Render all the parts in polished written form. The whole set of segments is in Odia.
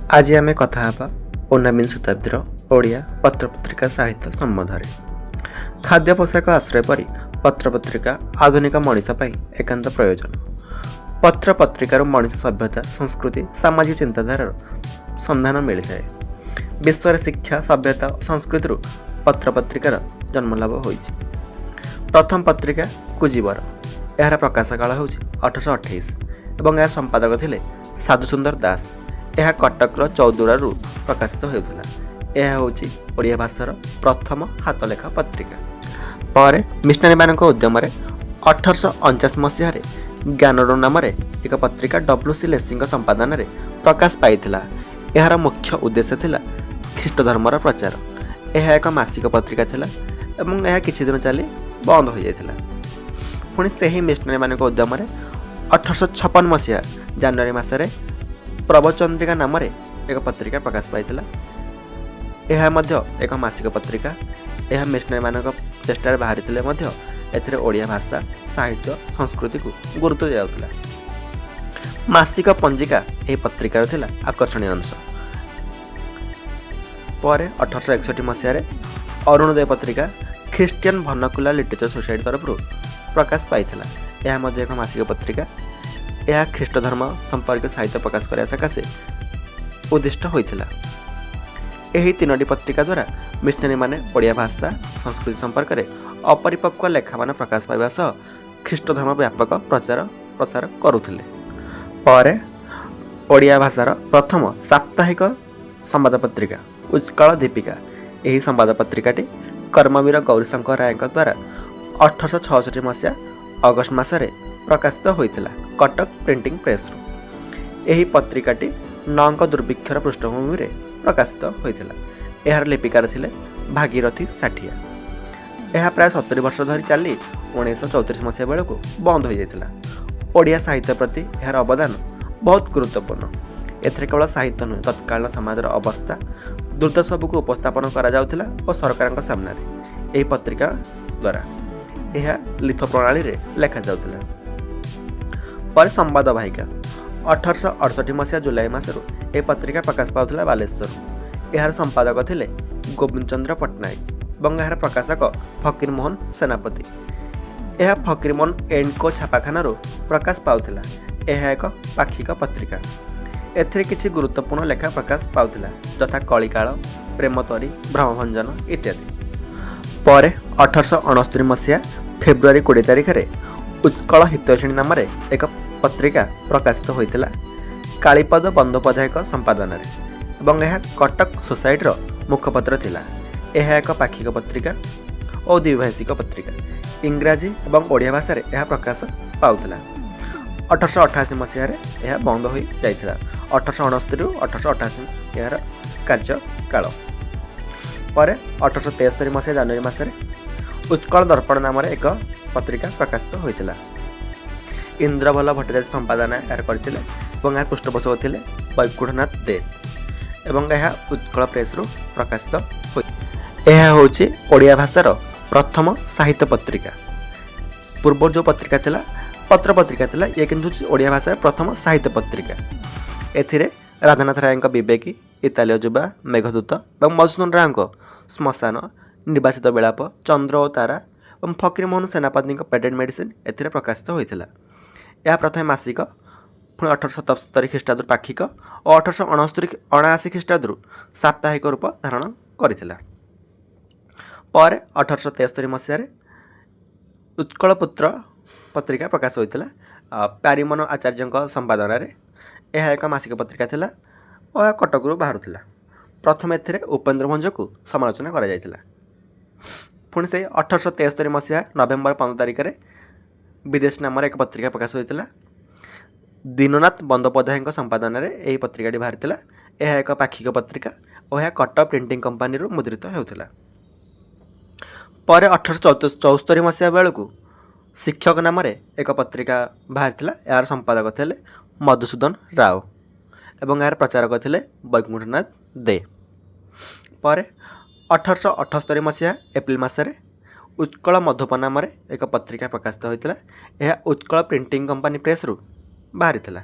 ଆଜି ଆମେ କଥା ହେବା ଊନବିଂଶ ଶତାବ୍ଦୀର ଓଡ଼ିଆ ପତ୍ରପତ୍ରିକା ସାହିତ୍ୟ ସମ୍ବନ୍ଧରେ। ଖାଦ୍ୟ, ପୋଷାକ, ଆଶ୍ରୟ ପରି ପତ୍ରପତ୍ରିକା ଆଧୁନିକ ମଣିଷ ପାଇଁ ଏକାନ୍ତ ପ୍ରୟୋଜନ। ପତ୍ରପତ୍ରିକାରୁ ମଣିଷ ସଭ୍ୟତା, ସଂସ୍କୃତି, ସାମାଜିକ ଚିନ୍ତାଧାରାର ସନ୍ଧାନ ମିଳିଥାଏ। ବିଶ୍ୱରେ ଶିକ୍ଷା, ସଭ୍ୟତା ଓ ସଂସ୍କୃତିରୁ ପତ୍ରପତ୍ରିକାର ଜନ୍ମଲାଭ ହୋଇଛି। ପ୍ରଥମ ପତ୍ରିକା କୁଜିବର। ଏହାର ପ୍ରକାଶ କାଳ ହେଉଛି 1828 ଏବଂ ଏହାର ସମ୍ପାଦକ ଥିଲେ ସାଧୁସୁନ୍ଦର ଦାସ। ଏହା କଟକର ଚୌଦ୍ୱାରରୁ ପ୍ରକାଶିତ ହେଉଥିଲା। ଏହା ହେଉଛି ଓଡ଼ିଆ ଭାଷାର ପ୍ରଥମ ହାତଲେଖା ପତ୍ରିକା। ପରେ ମିଶନାରୀମାନଙ୍କ ଉଦ୍ୟମରେ 1849 ମସିହାରେ ଜ୍ଞାନୋଦୟ ନାମରେ ଏକ ପତ୍ରିକା ଡବ୍ଲ୍ୟୁ ସି ଲେସିଙ୍କ ସମ୍ପାଦନାରେ ପ୍ରକାଶ ପାଇଥିଲା। ଏହାର ମୁଖ୍ୟ ଉଦ୍ଦେଶ୍ୟ ଥିଲା ଖ୍ରୀଷ୍ଟ ଧର୍ମର ପ୍ରଚାର। ଏହା ଏକ ମାସିକ ପତ୍ରିକା ଥିଲା ଏବଂ ଏହା କିଛି ଦିନ ଚାଲି ବନ୍ଦ ହୋଇଯାଇଥିଲା। ପୁଣି ସେହି ମିଶନାରୀମାନଙ୍କ ଉଦ୍ୟମରେ 1856 ମସିହା ଜାନୁଆରୀ ମାସରେ ପ୍ରବଚନ୍ଦ୍ରିକା ନାମରେ ଏକ ପତ୍ରିକା ପ୍ରକାଶ ପାଇଥିଲା। ଏହା ମଧ୍ୟ ଏକ ମାସିକ ପତ୍ରିକା। ଏହା ମିଶନାରୀମାନଙ୍କ ଚେଷ୍ଟାରେ ବାହାରିଥିଲେ ମଧ୍ୟ ଏଥିରେ ଓଡ଼ିଆ ଭାଷା, ସାହିତ୍ୟ, ସଂସ୍କୃତିକୁ ଗୁରୁତ୍ୱ ଦିଆଯାଉଥିଲା। ମାସିକ ପଞ୍ଜିକା ଏହି ପତ୍ରିକାର ଥିଲା ଆକର୍ଷଣୀୟ ଅଂଶ। ପରେ 1861 ମସିହାରେ ଅରୁଣୋଦୟ ପତ୍ରିକା ଖ୍ରୀଷ୍ଟିଆନ ଭର୍ଣ୍ଣାକୁଲାର ଲିଟରେଚର ସୋସାଇଟି ତରଫରୁ ପ୍ରକାଶ ପାଇଥିଲା। ଏହା ମଧ୍ୟ ଏକ ମାସିକ ପତ୍ରିକା। ଏହା ଖ୍ରୀଷ୍ଟ ଧର୍ମ ସମ୍ପର୍କୀୟ ସାହିତ୍ୟ ପ୍ରକାଶ କରିବା ସକାଶେ ଉଦ୍ଦିଷ୍ଟ ହୋଇଥିଲା। ଏହି ତିନୋଟି ପତ୍ରିକା ଦ୍ୱାରା ମିଶନାରୀମାନେ ଓଡ଼ିଆ ଭାଷା, ସଂସ୍କୃତି ସମ୍ପର୍କରେ ଅପରିପକ୍ୱ ଲେଖାମାନ ପ୍ରକାଶ ପାଇବା ସହ ଖ୍ରୀଷ୍ଟ ଧର୍ମ ବ୍ୟାପକ ପ୍ରଚାର ପ୍ରସାର କରୁଥିଲେ। ପରେ ଓଡ଼ିଆ ଭାଷାର ପ୍ରଥମ ସାପ୍ତାହିକ ସମ୍ବାଦ ପତ୍ରିକା ଉତ୍କଳ ଦୀପିକା। ଏହି ସମ୍ବାଦ ପତ୍ରିକାଟି କର୍ମବୀର ଗୌରୀଶଙ୍କର ରାୟଙ୍କ ଦ୍ୱାରା 1866 ମସିହା ଅଗଷ୍ଟ ମାସରେ ପ୍ରକାଶିତ ହୋଇଥିଲା କଟକ ପ୍ରିଣ୍ଟିଂ ପ୍ରେସରୁ। ଏହି ପତ୍ରିକାଟି ନଅଙ୍କ ଦୁର୍ଭିକ୍ଷର ପୃଷ୍ଠଭୂମିରେ ପ୍ରକାଶିତ ହୋଇଥିଲା। ଏହାର ଲିପିକାର ଥିଲେ ଭାଗୀରଥି ସାଠିଆ। ଏହା ପ୍ରାୟ 70 ବର୍ଷ ଧରି ଚାଲି 1934 ମସିହା ବେଳକୁ ବନ୍ଦ ହୋଇଯାଇଥିଲା। ଓଡ଼ିଆ ସାହିତ୍ୟ ପ୍ରତି ଏହାର ଅବଦାନ ବହୁତ ଗୁରୁତ୍ୱପୂର୍ଣ୍ଣ। ଏଥିରେ କେବଳ ସାହିତ୍ୟ ନୁହେଁ, ତତ୍କାଳୀନ ସମାଜର ଅବସ୍ଥା, ଦୁର୍ଦ୍ଦଶାକୁ ଉପସ୍ଥାପନ କରାଯାଉଥିଲା ଓ ସରକାରଙ୍କ ସାମ୍ନାରେ ଏହି ପତ୍ରିକା ଦ୍ୱାରା ଏହା ଲିଥୋ ପ୍ରଣାଳୀରେ ଲେଖାଯାଉଥିଲା। ପରେ ସମ୍ବାଦ ବାହିକା। 1868 ମସିହା ଜୁଲାଇ ମାସରୁ ଏହି ପତ୍ରିକା ପ୍ରକାଶ ପାଉଥିଲା ବାଲେଶ୍ୱରରୁ। ଏହାର ସମ୍ପାଦକ ଥିଲେ ଗୋବିନ୍ଦ ଚନ୍ଦ୍ର ପଟ୍ଟନାୟକ ଏବଂ ଏହାର ପ୍ରକାଶକ ଫକୀରମୋହନ ସେନାପତି। ଏହା ଫକୀରମୋହନ ଏଣ୍ଡ କୋ ଛାପାଖାନାରୁ ପ୍ରକାଶ ପାଉଥିଲା। ଏହା ଏକ ପାକ୍ଷିକ ପତ୍ରିକା। ଏଥିରେ କିଛି ଗୁରୁତ୍ୱପୂର୍ଣ୍ଣ ଲେଖା ପ୍ରକାଶ ପାଉଥିଲା, ଯଥା କଳିକାଳ, ପ୍ରେମତରୀ, ଭ୍ରମଭଞ୍ଜନ ଇତ୍ୟାଦି। ପରେ 1869 ମସିହା ଫେବୃଆରୀ 20 ତାରିଖରେ ଉତ୍କଳ ହିତୈଷିଣୀ ନାମରେ ଏକ ପତ୍ରିକା ପ୍ରକାଶିତ ହୋଇଥିଲା କାଳୀପଦ ବନ୍ଦୋପାଧ୍ୟାୟଙ୍କ ସମ୍ପାଦନାରେ ଏବଂ ଏହା କଟକ ସୋସାଇଟିର ମୁଖପତ୍ର ଥିଲା। ଏହା ଏକ ପାକ୍ଷିକ ପତ୍ରିକା ଓ ଦ୍ୱିଭାଷିକ ପତ୍ରିକା। ଇଂରାଜୀ ଏବଂ ଓଡ଼ିଆ ଭାଷାରେ ଏହା ପ୍ରକାଶ ପାଉଥିଲା। 1888 ମସିହାରେ ଏହା ବନ୍ଦ ହୋଇଯାଇଥିଲା। 1869ରୁ 1888 ଏହାର କାର୍ଯ୍ୟକାଳ। ପରେ 1873 ମସିହା ଜାନୁଆରୀ ମାସରେ ଉତ୍କଳ ଦର୍ପଣ ନାମରେ ଏକ ପତ୍ରିକା ପ୍ରକାଶିତ ହୋଇଥିଲା। ଇନ୍ଦ୍ରବଲ୍ଲଭ ଭଟ୍ଟାଚାର୍ଯ୍ୟ ସମ୍ପାଦନା ଏହାର କରିଥିଲେ ଏବଂ ଏହାର ପୃଷ୍ଠପୋଷକ ଥିଲେ ବୈକୁଣ୍ଠନାଥ ଦେ ଏବଂ ଏହା ଉତ୍କଳ ପ୍ରେସରୁ ପ୍ରକାଶିତ ହୋଇ। ଏହା ହେଉଛି ଓଡ଼ିଆ ଭାଷାର ପ୍ରଥମ ସାହିତ୍ୟ ପତ୍ରିକା। ପୂର୍ବରୁ ଯେଉଁ ପତ୍ରିକା ଥିଲା, ପତ୍ର ପତ୍ରିକା ଥିଲା, ଇଏ କିନ୍ତୁ ହେଉଛି ଓଡ଼ିଆ ଭାଷାର ପ୍ରଥମ ସାହିତ୍ୟ ପତ୍ରିକା। ଏଥିରେ ରାଧାନାଥ ରାୟଙ୍କ ବିବେକୀ, ଇତାଲୀୟ ଯୁବା, ମେଘଦୂତ ଏବଂ ମଧୁସୂଦନ ରାଓଙ୍କ ଶ୍ମଶାନ, ନିର୍ବାସିତ ବିଳାପ, ଚନ୍ଦ୍ର ଓ ତାରା ଏବଂ ଫକୀରମୋହନ ସେନାପତିଙ୍କ ପେଟେଣ୍ଟ ମେଡ଼ିସିନ୍ ଏଥିରେ ପ୍ରକାଶିତ ହୋଇଥିଲା। ଏହା ପ୍ରଥମେ ମାସିକ, ପୁଣି 1877 ଖ୍ରୀଷ୍ଟାବ୍ଦରୁ ପାକ୍ଷିକ ଓ 1869 ଖ୍ରୀଷ୍ଟାବ୍ଦରୁ ସାପ୍ତାହିକ ରୂପ ଧାରଣ କରିଥିଲା। ପରେ 1873 ମସିହାରେ ଉତ୍କଳ ପୁତ୍ର ପତ୍ରିକା ପ୍ରକାଶ ହୋଇଥିଲା ପ୍ୟାରୀମୋହନ ଆଚାର୍ଯ୍ୟଙ୍କ ସମ୍ପାଦନାରେ। ଏହା ଏକ ମାସିକ ପତ୍ରିକା ଥିଲା ଓ ଏହା କଟକରୁ ବାହାରୁଥିଲା। ପ୍ରଥମେ ଏଥିରେ ଉପେନ୍ଦ୍ର ଭଞ୍ଜକୁ ସମାଲୋଚନା କରାଯାଇଥିଲା। ପୁଣି ସେଇ 1873 ମସିହା ନଭେମ୍ବର 15 ତାରିଖରେ ବିଦେଶ ନାମରେ ଏକ ପତ୍ରିକା ପ୍ରକାଶ ହୋଇଥିଲା। ଦୀନନାଥ ବନ୍ଦୋପାଧ୍ୟାୟଙ୍କ ସମ୍ପାଦନାରେ ଏହି ପତ୍ରିକାଟି ବାହାରିଥିଲା। ଏହା ଏକ ପାକ୍ଷିକ ପତ୍ରିକା ଓ ଏହା କଟକ ପ୍ରିଣ୍ଟିଂ କମ୍ପାନୀରୁ ମୁଦ୍ରିତ ହେଉଥିଲା। ପରେ 1874 ମସିହା ବେଳକୁ ଶିକ୍ଷକ ନାମରେ ଏକ ପତ୍ରିକା ବାହାରିଥିଲା। ଏହାର ସମ୍ପାଦକ ଥିଲେ ମଧୁସୂଦନ ରାଓ ଏବଂ ଏହାର ପ୍ରଚାରକ ଥିଲେ ବୈକୁଣ୍ଠନାଥ ଦେ। ପରେ 1878 ମସିହା ଏପ୍ରିଲ ମାସରେ ଉତ୍କଳ ମଧୁପ ନାମରେ ଏକ ପତ୍ରିକା ପ୍ରକାଶିତ ହୋଇଥିଲା। ଏହା ଉତ୍କଳ ପ୍ରିଣ୍ଟିଂ କମ୍ପାନୀ ପ୍ରେସରୁ ବାହାରିଥିଲା।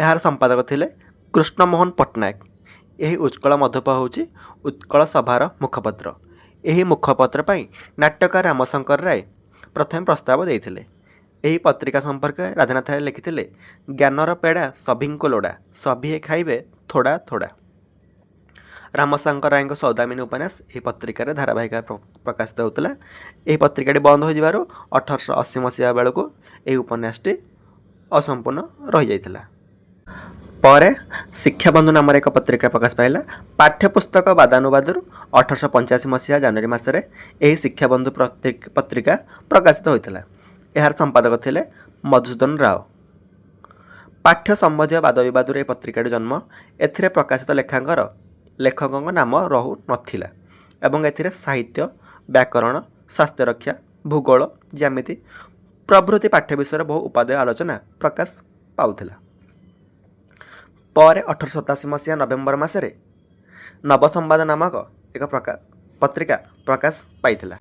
ଏହାର ସମ୍ପାଦକ ଥିଲେ କୃଷ୍ଣମୋହନ ପଟ୍ଟନାୟକ। ଏହି ଉତ୍କଳ ମଧୁପ ହେଉଛି ଉତ୍କଳ ସଭାର ମୁଖପତ୍ର। ଏହି ମୁଖପତ୍ର ପାଇଁ ନାଟ୍ୟକାର ରାମଶଙ୍କର ରାୟ ପ୍ରଥମେ ପ୍ରସ୍ତାବ ଦେଇଥିଲେ। ଏହି ପତ୍ରିକା ସମ୍ପର୍କରେ ରାଧାନାଥ ରାୟ ଲେଖିଥିଲେ, ଜ୍ଞାନର ପେଡ଼ା ସଭିଙ୍କୁ ଲୋଡ଼ା, ସଭିଏ ଖାଇବେ ଥୋଡ଼ା ଥୋଡ଼ା। ରାମଶଙ୍କର ରାୟଙ୍କ ସୌଦାମିନୀ ଉପନ୍ୟାସ ଏହି ପତ୍ରିକାରେ ଧାରାବାହିକ ପ୍ରକାଶିତ ହେଉଥିଲା। ଏହି ପତ୍ରିକାଟି ବନ୍ଦ ହୋଇଯିବାରୁ 1880 ମସିହା ବେଳକୁ ଏହି ଉପନ୍ୟାସଟି ଅସମ୍ପୂର୍ଣ୍ଣ ରହିଯାଇଥିଲା। ପରେ ଶିକ୍ଷାବନ୍ଧୁ ନାମରେ ଏକ ପତ୍ରିକା ପ୍ରକାଶ ପାଇଲା। ପାଠ୍ୟପୁସ୍ତକ ବାଦାନୁବାଦରୁ 1885 ମସିହା ଜାନୁଆରୀ ମାସରେ ଏହି ଶିକ୍ଷାବନ୍ଧୁ ପତ୍ରିକା ପ୍ରକାଶିତ ହୋଇଥିଲା। ଏହାର ସମ୍ପାଦକ ଥିଲେ ମଧୁସୂଦନ ରାଓ। ପାଠ୍ୟ ସମ୍ବନ୍ଧୀୟ ବାଦ ବିବାଦରୁ ଏହି ପତ୍ରିକାଟି ଜନ୍ମ। ଏଥିରେ ପ୍ରକାଶିତ ଲେଖକଙ୍କ ନାମ ରହୁନଥିଲା ଏବଂ ଏଥିରେ ସାହିତ୍ୟ, ବ୍ୟାକରଣ, ସ୍ୱାସ୍ଥ୍ୟରକ୍ଷା, ଭୂଗୋଳ, ଜ୍ୟାମିତି ପ୍ରଭୃତି ପାଠ୍ୟ ବିଷୟରେ ବହୁ ଉପାଦେୟ ଆଲୋଚନା ପ୍ରକାଶ ପାଉଥିଲା। ପରେ 1887 ମସିହା ନଭେମ୍ବର ମାସରେ ନବସମ୍ବାଦ ନାମକ ଏକ ପତ୍ରିକା ପ୍ରକାଶ ପାଇଥିଲା।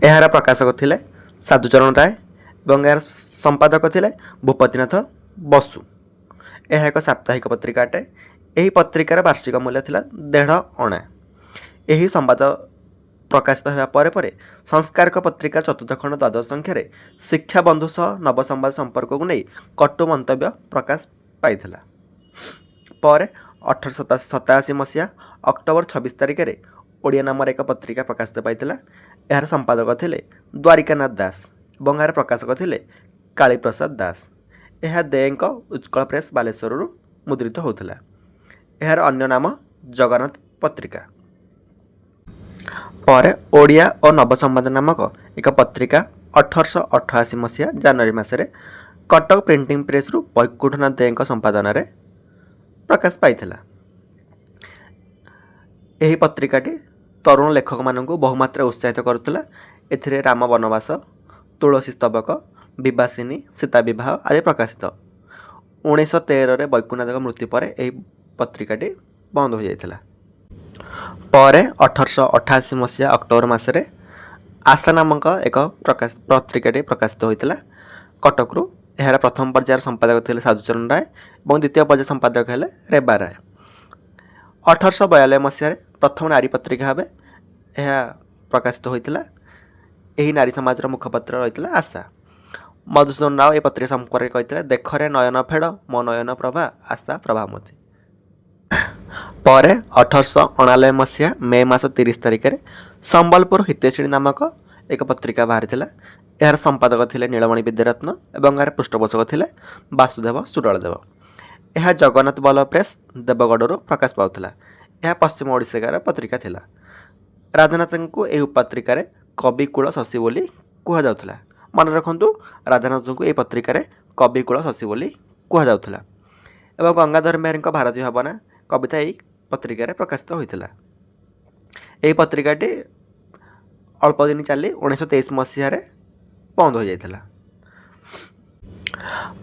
ଏହାର ପ୍ରକାଶକ ଥିଲେ ସାଧୁଚରଣ ରାୟ ଏବଂ ଏହାର ସମ୍ପାଦକ ଥିଲେ ଭୂପତିନାଥ ବସୁ। ଏହା ଏକ ସାପ୍ତାହିକ ପତ୍ରିକା ଅଟେ। ଏହି ପତ୍ରିକାର ବାର୍ଷିକ ମୂଲ୍ୟ ଥିଲା 1.5 ଅଣା। ଏହି ସମ୍ବାଦ ପ୍ରକାଶିତ ହେବା ପରେ ପରେ ସଂସ୍କାରକ ପତ୍ରିକା ଚତୁର୍ଥ ଖଣ୍ଡ ଦ୍ୱାଦଶ ସଂଖ୍ୟାରେ ଶିକ୍ଷାବନ୍ଧୁ ସହ ନବସମ୍ବାଦ ସମ୍ପର୍କକୁ ନେଇ କଟୁ ମନ୍ତବ୍ୟ ପ୍ରକାଶ ପାଇଥିଲା। ପରେ 1887 ମସିହା ଅକ୍ଟୋବର 26 ତାରିଖରେ ଓଡ଼ିଆ ନାମରେ ଏକ ପତ୍ରିକା ପ୍ରକାଶିତ ପାଇଥିଲା। ଏହାର ସମ୍ପାଦକ ଥିଲେ ଦ୍ୱାରିକାନାଥ ଦାସ ଏବଂ ଏହାର ପ୍ରକାଶକ ଥିଲେ କାଳୀପ୍ରସାଦ ଦାସ। ଏହା ଦେଙ୍କ ଉତ୍କଳ ପ୍ରେସ୍, ବାଲେଶ୍ୱରରୁ ମୁଦ୍ରିତ ହେଉଥିଲା। ଏହାର ଅନ୍ୟ ନାମ ଜଗନ୍ନାଥ ପତ୍ରିକା। ପରେ ଓଡ଼ିଆ ଓ ନବସମ୍ବାଦ ନାମକ ଏକ ପତ୍ରିକା 1888 ମସିହା ଜାନୁଆରୀ ମାସରେ କଟକ ପ୍ରିଣ୍ଟିଂ ପ୍ରେସ୍ରୁ ବୈକୁଣ୍ଠନାଥ ଦେଙ୍କ ସମ୍ପାଦନାରେ ପ୍ରକାଶ ପାଇଥିଲା। ଏହି ପତ୍ରିକାଟି ତରୁଣ ଲେଖକମାନଙ୍କୁ ବହୁମାତ୍ରାରେ ଉତ୍ସାହିତ କରୁଥିଲା। ଏଥିରେ ରାମ ବନବାସ, ତୁଳସୀ ସ୍ତବକ, ବିବାସିନୀ, ସୀତା ବିବାହ ଆଦି ପ୍ରକାଶିତ। 1913ରେ ବୈକୁଣ୍ଠନାଥଙ୍କ ମୃତ୍ୟୁ ପରେ ଏହି ପତ୍ରିକାଟି ବନ୍ଦ ହୋଇଯାଇଥିଲା। ପରେ 1888 ମସିହା ଅକ୍ଟୋବର ମାସରେ ଆଶା ନାମକ ଏକ ପତ୍ରିକାଟି ପ୍ରକାଶିତ ହୋଇଥିଲା କଟକରୁ। ଏହାର ପ୍ରଥମ ପର୍ଯ୍ୟାୟର ସମ୍ପାଦକ ଥିଲେ ସାଧୁଚରଣ ରାୟ ଏବଂ ଦ୍ୱିତୀୟ ପର୍ଯ୍ୟାୟ ସମ୍ପାଦକ ହେଲେ ରେବା ରାୟ। 1892 ମସିହାରେ ପ୍ରଥମ ନାରୀ ପତ୍ରିକା ଭାବେ ଏହା ପ୍ରକାଶିତ ହୋଇଥିଲା। ଏହି ନାରୀ ସମାଜର ମୁଖପତ୍ର ରହିଥିଲା ଆଶା। ମଧୁସୂଦନ ରାଓ ଏହି ପତ୍ରିକା ସମ୍ପର୍କରେ କହିଥିଲେ, ଦେଖରେ ନୟନ ଫେଡ଼ ମୋ ନୟନ ପ୍ରଭା ଆଶା ପ୍ରଭାମତୀ। ପରେ 1889 ମସିହା ମେ ମାସ 30 ତାରିଖରେ ସମ୍ବଲପୁର ହିତୈଷିଣୀ ନାମକ ଏକ ପତ୍ରିକା ବାହାରିଥିଲା। ଏହାର ସମ୍ପାଦକ ଥିଲେ ନୀଳମଣି ବିଦ୍ୟାରତ୍ନ ଏବଂ ଏହାର ପୃଷ୍ଠପୋଷକ ଥିଲେ ବାସୁଦେବ ସୁଢଳଦେବ। ଏହା ଜଗନ୍ନାଥ ବଲ୍ଲଭ ପ୍ରେସ୍, ଦେବଗଡ଼ରୁ ପ୍ରକାଶ ପାଉଥିଲା। ଏହା ପଶ୍ଚିମ ଓଡ଼ିଶାର ପତ୍ରିକା ଥିଲା। ରାଧାନାଥଙ୍କୁ ଏହି ପତ୍ରିକାରେ କବିକୁଳ ଶଶୀ ବୋଲି କୁହାଯାଉଥିଲା। ମନେ ରଖନ୍ତୁ, ରାଧାନାଥଙ୍କୁ ଏହି ପତ୍ରିକାରେ କବିକୁଳ ଶଶୀ ବୋଲି କୁହାଯାଉଥିଲା ଏବଂ ଗଙ୍ଗାଧର ମେହେରଙ୍କ ଭାରତୀୟ ଭାବନା କବିତା ଏହି ପତ୍ରିକାରେ ପ୍ରକାଶିତ ହୋଇଥିଲା। ଏହି ପତ୍ରିକାଟି ଅଳ୍ପ ଦିନ ଚାଲି 1923 ମସିହାରେ ବନ୍ଦ ହୋଇଯାଇଥିଲା।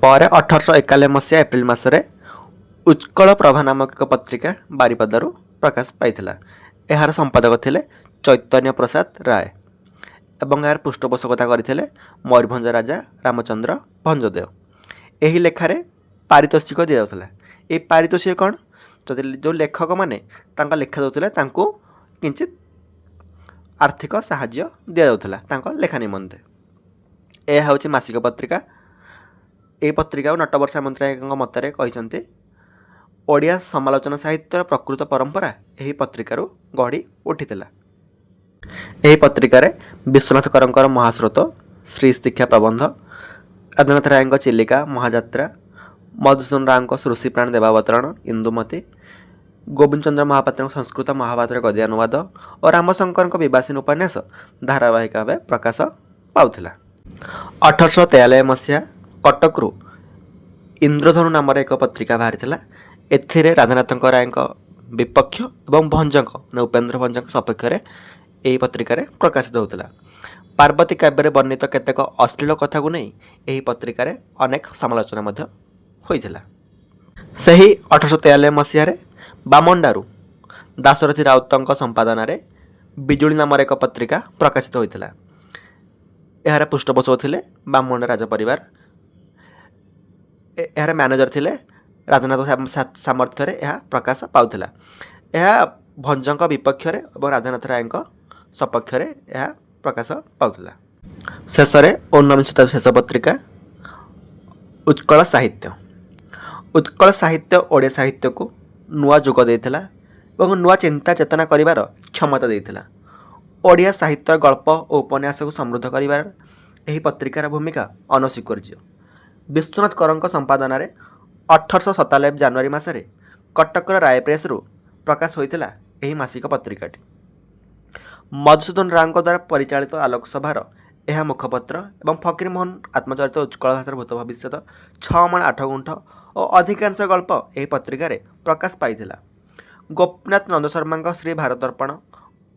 ପରେ 1891 ମସିହା ଏପ୍ରିଲ ମାସରେ ଉତ୍କଳ ପ୍ରଭା ନାମକ ଏକ ପତ୍ରିକା ବାରିପଦାରୁ ପ୍ରକାଶ ପାଇଥିଲା। ଏହାର ସମ୍ପାଦକ ଥିଲେ ଚୈତନ୍ୟ ପ୍ରସାଦ ରାୟ ଏବଂ ଏହାର ପୃଷ୍ଠପୋଷକତା କରିଥିଲେ ମୟୂରଭଞ୍ଜ ରାଜା ରାମଚନ୍ଦ୍ର ଭଞ୍ଜଦେଓ। ଏହି ଲେଖାରେ ପାରିତୋଷିକ ଦିଆଯାଉଥିଲା। ଏହି ପାରିତୋଷିକ କ'ଣ? ଯଦି ଯେଉଁ ଲେଖକମାନେ ତାଙ୍କ ଲେଖା ଦେଉଥିଲେ, ତାଙ୍କୁ କିଞ୍ଚିତ ଆର୍ଥିକ ସାହାଯ୍ୟ ଦିଆଯାଉଥିଲା ତାଙ୍କ ଲେଖା ନିମନ୍ତେ। ଏହା ହେଉଛି ମାସିକ ପତ୍ରିକା। ଏହି ପତ୍ରିକାକୁ ନଟବର ସାମନ୍ତରାୟଙ୍କ ମତରେ କହିଛନ୍ତି, ଓଡ଼ିଆ ସମାଲୋଚନା ସାହିତ୍ୟର ପ୍ରକୃତ ପରମ୍ପରା ଏହି ପତ୍ରିକାରୁ ଗଢ଼ି ଉଠିଥିଲା। ଏହି ପତ୍ରିକାରେ ବିଶ୍ୱନାଥ କରଙ୍କର ମହାସ୍ରୋତ, ଶ୍ରୀ ଶିକ୍ଷା ପ୍ରବନ୍ଧ, ରାଧାନାଥ ରାୟଙ୍କ ଚିଲିକା, ମହାଯାତ୍ରା, ମଧୁସୂଦନ ରାଓଙ୍କ ଋଷିପ୍ରାଣ ଦେବାବତରଣ, ଇନ୍ଦୁମତୀ, ଗୋବିନ୍ଦ ଚନ୍ଦ୍ର ମହାପାତ୍ରଙ୍କ ସଂସ୍କୃତ ମହାଭାରତର ଗଦ୍ୟାନୁବାଦ ଓ ରାମଶଙ୍କରଙ୍କ ବିବାସିନୀ ଉପନ୍ୟାସ ଧାରାବାହିକ ଭାବେ ପ୍ରକାଶ ପାଉଥିଲା। 1893 ମସିହା କଟକରୁ ଇନ୍ଦ୍ରଧନୁ ନାମରେ ଏକ ପତ୍ରିକା ବାହାରିଥିଲା। ଏଥିରେ ରାଧାନାଥଙ୍କ ରାୟଙ୍କ ବିପକ୍ଷ ଏବଂ ଭଞ୍ଜଙ୍କ, ମାନେ ଉପେନ୍ଦ୍ର ଭଞ୍ଜଙ୍କ ସପକ୍ଷରେ ଏହି ପତ୍ରିକାରେ ପ୍ରକାଶିତ ହେଉଥିଲା। ପାର୍ବତୀ କାବ୍ୟରେ ବର୍ଣ୍ଣିତ କେତେକ ଅଶ୍ଳୀଳ କଥାକୁ ନେଇ ଏହି ପତ୍ରିକାରେ ଅନେକ ସମାଲୋଚନା ମଧ୍ୟ ହୋଇଥିଲା। ସେହି 1893 ମସିହାରେ ବାମଣ୍ଡାରୁ ଦାଶରଥୀ ରାଉତଙ୍କ ସମ୍ପାଦନାରେ ବିଜୁଳି ନାମରେ ଏକ ପତ୍ରିକା ପ୍ରକାଶିତ ହୋଇଥିଲା। ଏହାର ପୃଷ୍ଠପୋଷକ ଥିଲେ ବାମଣ୍ଡା ରାଜ ପରିବାର। ଏହାର ମ୍ୟାନେଜର ଥିଲେ ରାଧାନାଥ ସାମର୍ଥ୍ୟରେ ଏହା ପ୍ରକାଶ ପାଉଥିଲା। ଏହା ଭଞ୍ଜଙ୍କ ବିପକ୍ଷରେ ଏବଂ ରାଧାନାଥ ରାୟଙ୍କ ସପକ୍ଷରେ ଏହା ପ୍ରକାଶ ପାଉଥିଲା। ଶେଷରେ ଊନବିଂଶ ଶତାବ୍ଦୀ ଶେଷ ପତ୍ରିକା ଉତ୍କଳ ସାହିତ୍ୟ। ଉତ୍କଳ ସାହିତ୍ୟ ଓଡ଼ିଆ ସାହିତ୍ୟକୁ ନୂଆ ଯୁଗ ଦେଇଥିଲା ଏବଂ ନୂଆ ଚିନ୍ତା ଚେତନା କରିବାର କ୍ଷମତା ଦେଇଥିଲା। ଓଡ଼ିଆ ସାହିତ୍ୟ, ଗଳ୍ପ ଓ ଉପନ୍ୟାସକୁ ସମୃଦ୍ଧ କରିବାର ଏହି ପତ୍ରିକାର ଭୂମିକା ଅନସ୍ୱୀକାର୍ଯ୍ୟ। ବିଶ୍ୱନାଥ କରଙ୍କ ସମ୍ପାଦନାରେ 1897 ଜାନୁଆରୀ ମାସରେ କଟକର ରାୟ ପ୍ରେସରୁ ପ୍ରକାଶ ହୋଇଥିଲା ଏହି ମାସିକ ପତ୍ରିକାଟି। ମଧୁସୂଦନ ରାଓଙ୍କ ଦ୍ୱାରା ପରିଚାଳିତ ଆଲୋକ ସଭାର ଏହା ମୁଖପତ୍ର ଏବଂ ଫକୀରମୋହନ ଆତ୍ମଚରିତ, ଉତ୍କଳ ଭାଷାର ଭୂତ ଭବିଷ୍ୟତ, 6 ମାଣ 8 ଗୁଣ୍ଠ ଓ ଅଧିକାଂଶ ଗଳ୍ପ ଏହି ପତ୍ରିକାରେ ପ୍ରକାଶ ପାଇଥିଲା। ଗୋପୀନାଥ ନନ୍ଦ ଶର୍ମାଙ୍କ ଶ୍ରୀ ଭାରତ ଦର୍ପଣ,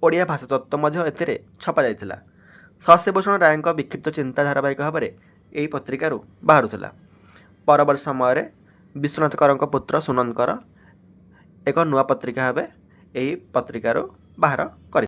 ଓଡ଼ିଆ ଭାଷାତତ୍ତ୍ୱ ମଧ୍ୟ ଏଥିରେ ଛପାଯାଇଥିଲା। ଶଶିଭୂଷଣ ରାୟଙ୍କ ବିକ୍ଷିପ୍ତ ଚିନ୍ତା ଧାରାବାହିକ ଭାବରେ ଏହି ପତ୍ରିକାରୁ ବାହାରୁଥିଲା। ପରବର୍ତ୍ତୀ ସମୟରେ ବିଶ୍ୱନାଥ କରଙ୍କ ପୁତ୍ର ସୁନନ୍ଦ କର ଏକ ନୂଆ ପତ୍ରିକା ଭାବେ ଏହି ପତ୍ରିକାରୁ ବାହାର କରି